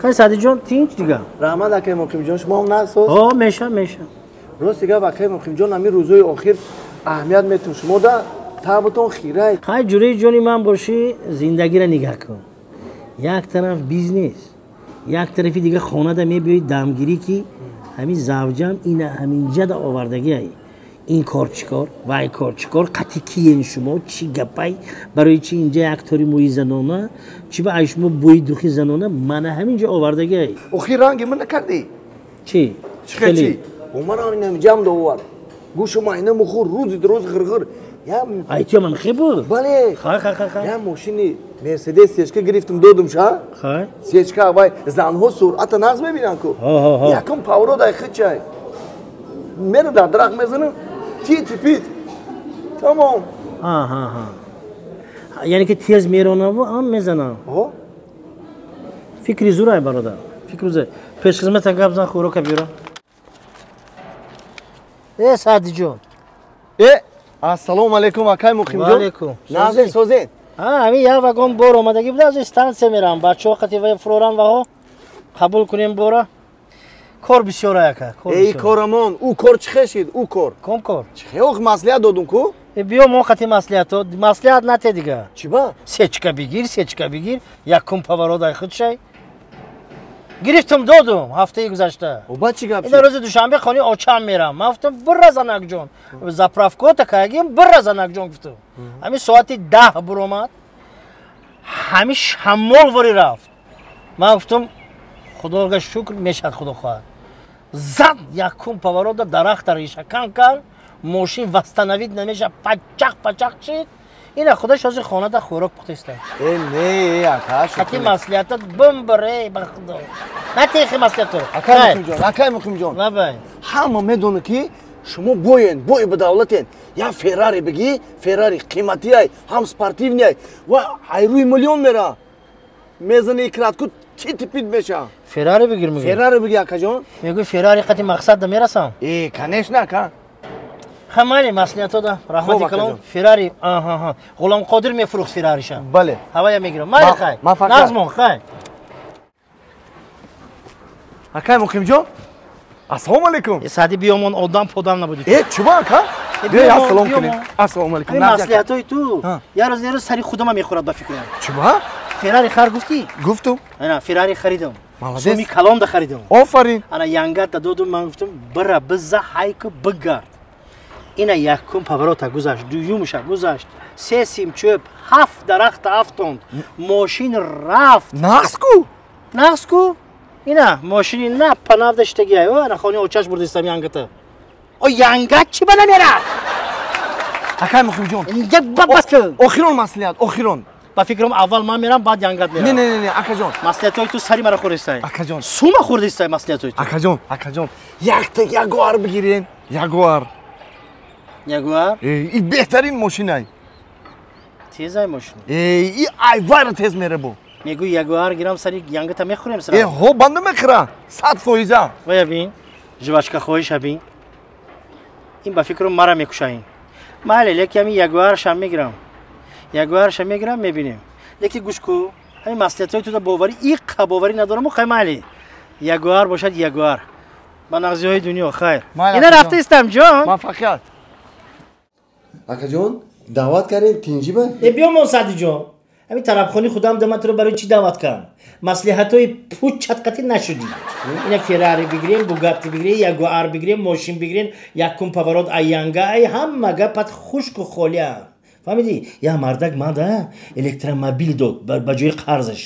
Хай Саъдиҷон, тинч дига. Раҳмат, акай Муқимҷон, шумо ҳам насоз? Ҳо, меша, меша. Рост дига, акай Муқимҷон, ҳамин рӯзои охир аҳамият метун шумо да табатон хирай. Хай ҷураи ҷони ман бошӣ, зиндагиро нигаҳ кун. Як тараф бизнес, як тарафи дига хонада мебиёи дамгирӣ, ки ҳамин завҷам ина ҳаминҷада овардагиай. Ин кор чӣ кор, вай кор чӣ кор, қатъи киен шумо, чӣ гапай, барои чӣ инҷа як тори мӯи занона, чӣ ба ай шумо бӯи духи занона, мана ҳаминҷа овардагиай. Охир ранги ман накардӣ? Чӣ? Чӣ чӣ? Умарам инамҷам довар. Гӯшу майна мухур, рӯзи рӯз ғирғир. Айтиё ман хе буд? Бале. Хай, хай, хай, хай. Я мошини Мерседес сечка гирифтум, додум ша. Хай. Сечка вай занҳо суръата нағз мебинанд ку. Якум поворот ай хичай. Мера дар дарахт мезанам, тити пит. Тамом. Аҳа. Яъне ки тез меронаву ам мезанам. Ҳо. Фикри зурай, бародар. Фикри зурай. Пешхизмата гап зан, хӯрока биёра. Э, Саъдиҷон. Э, ассалому алайкум, акай Муқимҷон. Ваалайкум. Нағзен, созен? Ҳа, ҳамин як вагон бор омадагӣ буда, аз станция мерам. Бачаҳо қати вай фуроран ваҳо қабул кунем бора. Кор бисёр ака, кор Эй, бисёр. корамон, ӯ кор чӣ хешид, ӯ кор? Ком кор? Чӣ хе, маслиҳат додум ку? Э, биё мо қати маслиҳато, маслиҳат нате дига. Чӣ ба? Сечка бигир, сечка бигир, якум поворот ай худшай. Гирифтум, додум ҳафтаи гузашта. Оба чӣ гап? Ина рӯзи душанбе хони очам мерам. Ман гуфтам бирра занакҷон. Заправкота каягим бирра занакҷон гуфтум. Ҳамин соати 10 буромад. Ҳамин шамол вори рафт. Ман гуфтам худога шукр, мешад худо хоҳад. Зад якум поворота дарахта решакан кард, мошин восстановить намеша, пачақ пачақ шид. Ина худаш ҳозир хонада хӯрок пухтиста. Э, не, ака, Қати маслиҳатат бимбире, ба худо. Натехи маслиҳатро. Акай Муқимҷон, акай Муқимҷон. Лабай. Ҳама медонад ки шумо боен, бой ба давлатен. Я Феррари бигӣ, Феррари қиматиай, ҳам спортивниай ва айрӯи миллион мера. Мезани кратку тити пит меша. Феррари бигир мегӯ. Феррари бигӣ, акаҷон. Мегӯ Феррари қати мақсад да мерасам. Э, конечно, ака. Хамали маслиҳато да раҳмати калон. Феррари, аҳа, Ғуломқодир мефурӯхт Феррариша. Бале. Ҳавая мегирам. Майли хай. Нағзмон, хай. Акай Муқимҷон, ассалому алайкум. Э, Саъди биёмон, одам подам набудӣ. Э, чӣ ака? Биё, ассалом кунем. Ассалому алайкум. Маслиҳатои ту як рӯз, як рӯз сари худама мехӯрад ба фикрам. Чӣ ба? Феррари хар гуфтӣ? Гуфтум. Ана Феррари харидам. Молодец. Суми калон да харидам. Офарин. Ана янгата додум, ман гуфтам бира биза ҳайку бигард. Ина якум поворота гузашт, дуюмша гузашт, се сим чӯб, ҳафт дарахта афтонд, мошин рафт. Нағз ку? Нағз ку? Ина мошини на панавда штагиай, ана хони очаш бурдистам янгата. О, янгат чӣ ба намерафт? Акай Муқимҷон. Бас кун. Охирон маслиҳат, охирон. Ба фикрам аввал ман мерам, баъд янгат мерам. Не, не, не, акаҷон. Маслиҳатҳои ту сари мара хӯрдистай. Акаҷон. Сума хӯрдистай маслиҳатҳои ту. Акаҷон, акаҷон, якта Ягуар бигирен, Ягуар. Ягуар? Э, и беҳтарин мошинай. Тезай мошин. Э, и айвайра тез мера бо. Мегӯй Ягуар гирам, сари янгата мехӯрем сара. Э, ҳо, банда мехӯра. 100%. Вая бин, жвачка хоҳиша бин. Ин ба фикрам мара мекушаин. Майли, леки ҳамин Ягуаршам мегирам. Ягуарша мегирам, мебинем. Леки гӯш ку, ҳамин маслиҳатҳои туда боварӣ, иққа боварӣ надорам, хай майли. Ягуар бошад Ягуар. Ба нағзиҳои дунё, хайр. Ина рафта истам, ҷон. Муваффақият. Акаҷон, даъват кардем, тинҷӣ ба? Э, биёмон, Саъдиҷон. Ҳамин тарабхони худам да ман туро барои чӣ даъват кардам? Маслиҳатҳои пучатқатӣ нашудӣ. Ина Феррари бигирем, Бугатти бигирем, Ягуар бигирем, мошин бигирем, якум поворот аянга, ай ҳама гапат хушку холиам. Фаҳмидӣ? Я мардак мада электромобил дод ба ҷои қарзаш.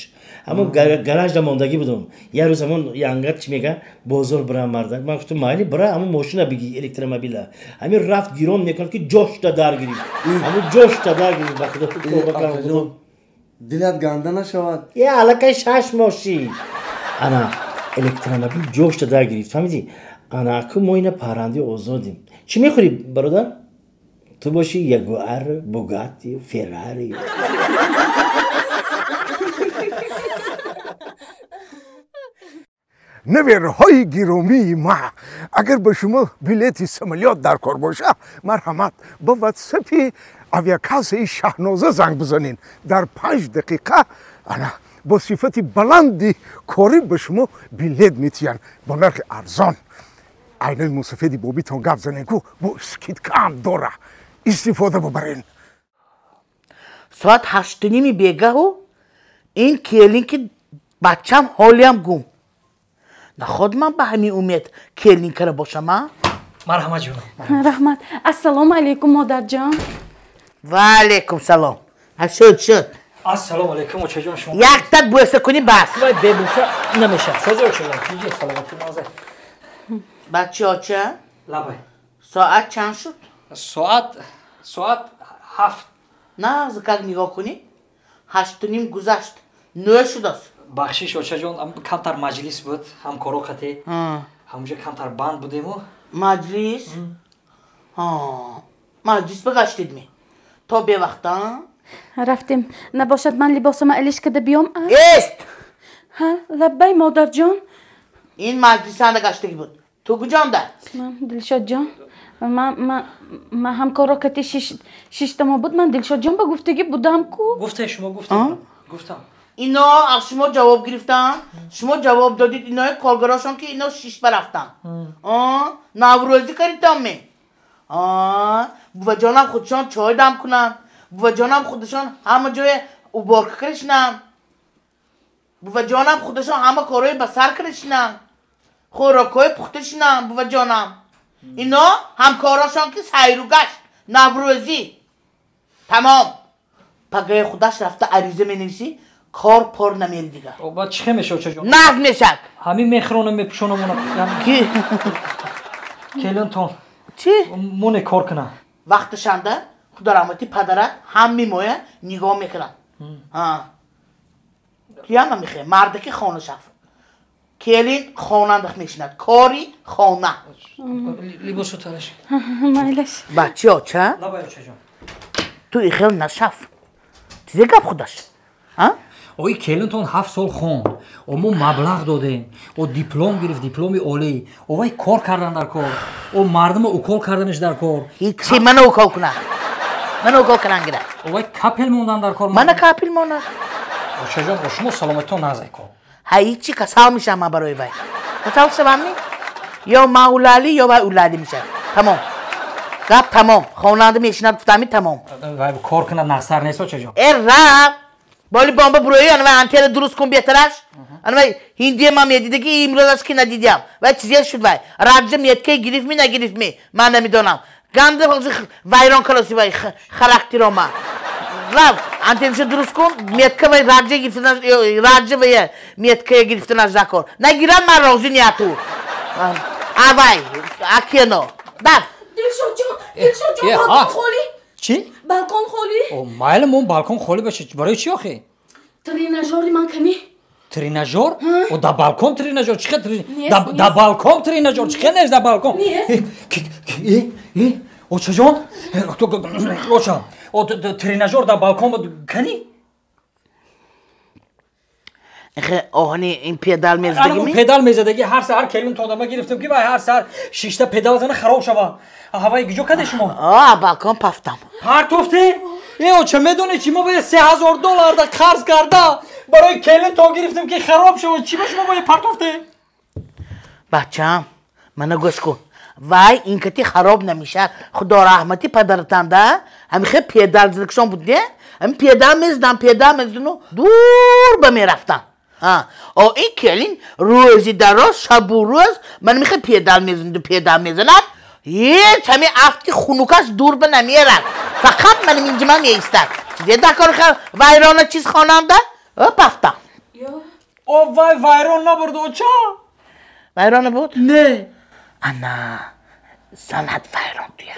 Ҳамон гаражда мондагӣ будум. Як рӯз ҳамон янгат чӣ мега? Бозор бирам, мардак. Ман гуфтам майли, бира ҳамон мошина бигӣ, электромобила. Ҳамин рафт гирон мекунад ки ҷошта дар гирифт. Ҳамон ҷошта дар гирифт, ба худо тавба кардам. Дилат ганда нашавад. Е, аллакай 6 моҳ шид. Ана электромобил ҷошта дар гирифт, фаҳмидӣ? Ана аку мо ина паррандаи озодим. Чӣ мехӯрӣ, бародар? Ту бошӣ Ягуар, Бугатти, Феррари. Наверҳои гиромии ма, агар ба шумо билети самолёт дар кор боша, марҳамат, ба ватсапи авиакассаи Шаҳноза занг бизанед. Дар 5 дақиқа ана Бо сифати баланди корӣ ба шумо билет метиҳанд бо нархи арзон. Айнои мусафеди бобитон гап занен ку бо скидкаам дора. Истифода бубарен. Соат 8:30 бегаҳу ин келин ки бачам ҳолиам гум. Наход ман ба ҳамин умед келин кара бошам, а? Марҳамат ҷон. Раҳмат. Ассалому алайкум, модарҷон. Ва алайкум салом. Шуд, шуд. Ассалому алайкум, очаҷон, шумо. Якта бӯса кунӣ бас. Вай бебӯса намешавад. Созӣ очаҷон, иҷе саломатӣ маза. Бача оча? Лабай. Соат чанд шуд? Соат 7. На, как нигоҳ кунӣ? 8:30 гузашт. 9 шудааст. Бахшиш очаҷон, камтар маҷлис буд, ҳамкоро қате. Ҳамонҷо камтар банд будему. Маҷлис? Маҷлис багаштед ми? То бевақта? Рафтем. Набошад ман либосама алиш када биём? Эст! Лаббай, модарҷон. Ин маҷлисанда гаштагӣ буд. Ту куҷонда? Ман Дилшодҷон. Ман ҳамкоро кати шиштамо буд. Ман Дилшодҷон ба гуфтагӣ будам ку. Гуфте шумо, гуфтем. Гуфтам. Ино аз шумо ҷавоб гирифтан. Шумо ҷавоб додид инои коргарошон ки ино шиш барафтан. Наврӯзӣ каридтон ме? Буваҷонам худшон чой дам кунанд. Буваҷонам худашон ҳама ҷое уборка каришнанд. Буваҷонам худашон ҳама корҳои ба сар каришнанд. Хӯрокҳои пухта шинанд буваҷонам. Ино ҳамкорошон ки сайру гашт, наврӯзӣ. Тамом. Пагаи худаш рафта ариза менависӣ, кор пор намери дигар. Баъд чӣ хел мешавад, очаҷон? Нағз мешавад. Ҳамин мехронам мепӯшонам она. Ки? Келинтон. Чӣ? Моне кор кунам. Вақташанда худо раҳмати падарат ҳамми моя нигоҳ мекунад. Кияма мехоҳ? Мардаки хона шав. Келин хонандах мешинад. Кори хона. Либосу тараш. Майлаш. Бачи оча? Лабай, очаҷон. Ту ихел нашав. Чизе гап худаш? Ои келинтон 7 сол хонд. О мо маблағ додем. О диплом гирифт, дипломи олӣ. О вай кор кардан дар кор. О мардумо укол карданаш дар кор. Ҳичи мана укол кунад. Мана укол кардан гирад. О вай капел мондан дар кор. Мана капел монад. Очаҷон, о шумо саломатитон нағз кор. Ҳичи касал мешавам ман барои вай. Касал шавам ми? Ё ман улалӣ, ё вай улалӣ мешавад. Тамом. Гап тамом. Хонанда мешинад гуфтами тамом. Вай кор кунад нағзтар нест, очаҷон? Э рафт. Боли бомба бурои, ана вай антена дуруст кун беҳтараш. Ана вай ҳиндия ман медидаги имрӯзаш ки надидям. Вай чизе шуд вай. Раҷа меткаи гирифт ми нагирифт ми? Ман намедонам. Ганда вайрон калоси вай характеро ма. Рав, антенаша дуруст кун, метка вай раҷа гирифтанаш, раҷа вай меткая гирифтанаш закор. Нагирам ман розӣ нияту. А вай, акено. Дар. Дилшодҷон, Дилшодҷон, балкон холӣ. Чӣ? Балкон холӣ. О, майли мон балкон холӣ бошад. Барои чӣ охи? Тренажёри ман кани? Тренажёр? О, да балкон тренажёр чӣ хел? Да балкон тренажёр чӣ хел нест да балкон? Очаҷон, оча, о тренажёр да балкон кани? Оҳани ин педал мезадагӣ? Педал мезадагӣ ҳар саҳар келин тодама гирифтам ки вай ҳар саҳар шишта педал зана хароб шава. Ҳавай гиҷо каде шумо? Балкон пафтам. Партофте? Э, оча, медонӣ чи мо бояд $3000 да қарз карда барои келин то гирифтам ки хароб шава. Чи ба шумо бояд партофте? Бачам, мана гӯш кун. Вай ин кати хароб намешавад. Худо раҳмати падаратанда ҳамихел педал задакшон буд, не? Ҳамин педал мезадам, педал мезадану дур ба мерафтам. О ин келин рӯзи дароз, шабу рӯз ман мехел педал мезаду педал мезанад. Ҳеҷ ҳамин афти хунукаш дур ба намерад. Фақат манам инҷа ман меистад. Чизе дар кор вайрона чиз хонанда? О, пафтам. О, вай вайрон набурд, оча? Вайрон набуд? Не. Ана, занат вайрон туя.